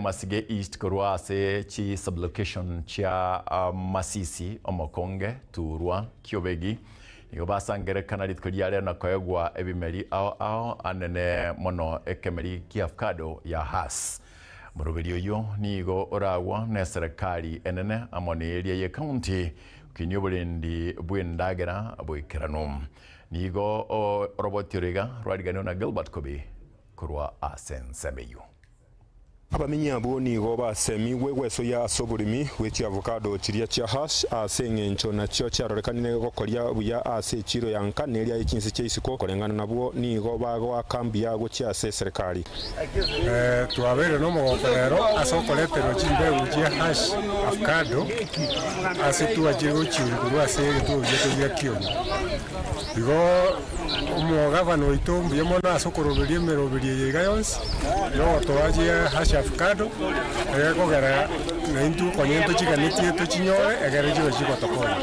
Masige East korwa ase chi sublocation chia Masisi, Omokonge, Turwa, Kiobegi nigo basangerekana rituko ria rero na koegwa ebimeri ao ao anene mono ekemeri kia avocado ya Hass. Moroberi oyio nigo oragwa neserekari enene amo neeria ye county gokinia oborendi bw'endagera boikeranu. Nigo oroboti oro iga rwariganirwe na Gilbert Kobi korwa ase ensemo eyio. Abamenyi abwo nigo basemigwe gwesoyia ase oboremi bwe chiavocado chiria chia Hass, ase engencho nachio chiarorekanire gokoria buya ase echiiro ya nka neria ye chinse chia isiko. Koreng'ana nabwo nigo bagoaka mbuya gochia ase eserekari. Twabeire nomogoko rero ase okoreterwa chimbegu chia Hass avocado ase twachire gochiuria korwa ase egetuo giaito gia Kioni. Igo omogavana oito mbuya mono ase okoroberia emeroberio eye iga yonsi, na ogotoa chia avocado, egekogera naintwe konya ntochiganetie tochinyore egere chibe chigotokonya.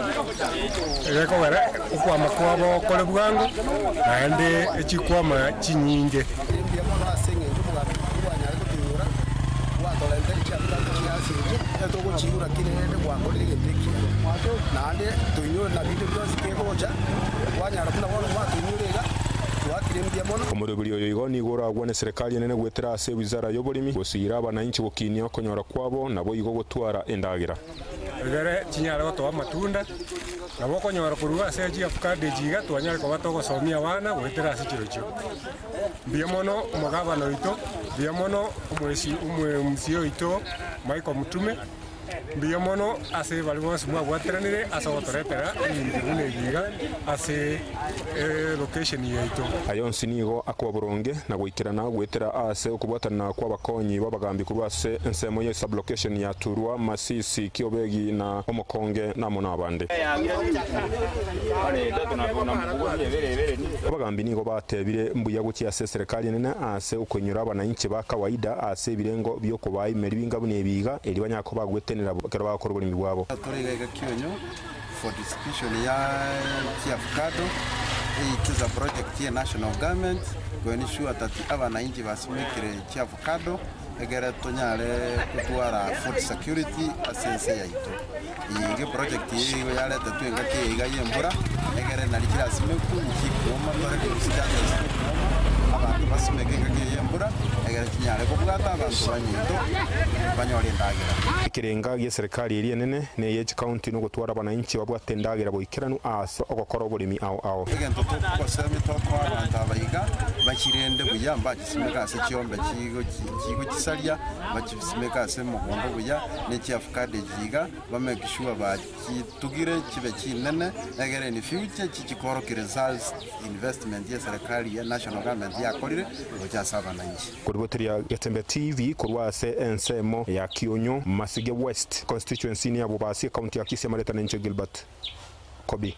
Egekogera okwama kwabo kore bwango, naende echikwama chinyinge. Mbuya mono ase engencho omogambi oito bwanyare gotoinyora, gwatorentera chiavocado chiase echi, ekero togochiigura kera rende gwakorire egento ekiya. Naende toinyore na binde bionsi kegocha, kwanyara buna bono gwatoinyora iga, twakire mbuya mono. Omoroberi oyo igo nigo oragwane serikali enene goetera ase ewizara y'oboremi, gosiira abananchi gokinia okonyora kwabo, naboigo gotwara endagera. Egere chinyare gotoa amatunda, nabo okonyora korwa ase chiavocado echi iga twanyare koba togosomia abana goetera ase chirochio. Mbuya mono omogabana oito, mbuya mono omwesi omwe-MCA oito Michael Mutume, mbuya mono ase baria bonsi mwabwateranire ase ogotoretera ebinto buna ebi iga ase elocation yaito. Aya onsi nigo akoba boronge na goikerana goetera ase okobwatanana kw'abakonyi b'abagambi korwa ase ensemo ye sub-location ya Turwa, Masisi, Kiobegi na Omokonge na amo nabande. Abagambi nigo batebire mbuya gochia ase eserekari enene ase okoinyora abanainchi ba kawaida ase ebirengo bi'okobaa emeri binga buna ebi iga, erio banyare koba bagwetenera ekero bagokora oboremi bwabo. Tore iga iga Kionyo for distribution ya chiavocado, it is a project ye national government to ensure that abanainchi basimekire chiavocado egere tonyare gotwara food security ase ense yaito. Eye iga eproject eye igo yaretetwe engaki eye iga ya embura, egere nari chirasimekwe, nchikuoma tore reduce chances chiokuoma, abanto basimeke engaki eye ya embura, egere chinyare kobwata abanto banyaito banyore endagera. Ekerenga gi'eserekari eria enene na eye chikaunti nogotwara abananchi babwate endagera boikeranu ase ogokora oboremi ao ao. Egento togosemia tokoa abanto aba iga, bachirende buya, mbachisimeke ase chiombe chigochisaria, bachisimeke ase omogondo buya, ne chiavocado echi iga, ba make sure bachitugire chibe chinene, egere in future chichikorokia results investment ye serikali ya national government yakorire gocha ase abananchi. Koriboteria Getembe TV korwa ase ensemo ya Kionyo, Masige West Constituency niabwo basie County ya Kisii amaretana inche Gilbert Kobi.